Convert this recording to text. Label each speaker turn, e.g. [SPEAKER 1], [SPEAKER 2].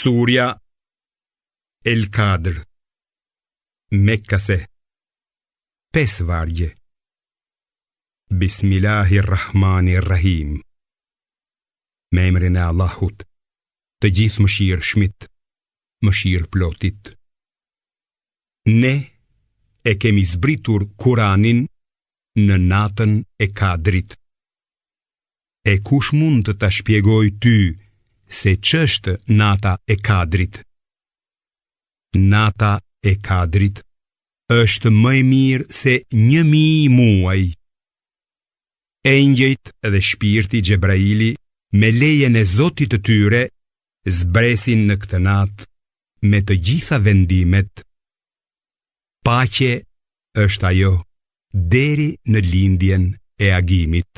[SPEAKER 1] Surja El Kadr Mekase 5 vargje Bismillahirrahmanirrahim Me emrin e Allahut Të Gjithëmëshirshmit Mëshirëplotit Ne e kemi zbritur Kuranin në natën e Kadrit. E kush mund të ta shpjegojë ty se ç'është nata e Kadrit? Nata e Kadrit është më e mirë se 1000 muaj. Engjëjt dhe shpirti Xhebraili me lejen e Zotit të tyre zbresin në këtë natë me të gjitha vendimet. Paqe është ajo deri në lindjen e agimit.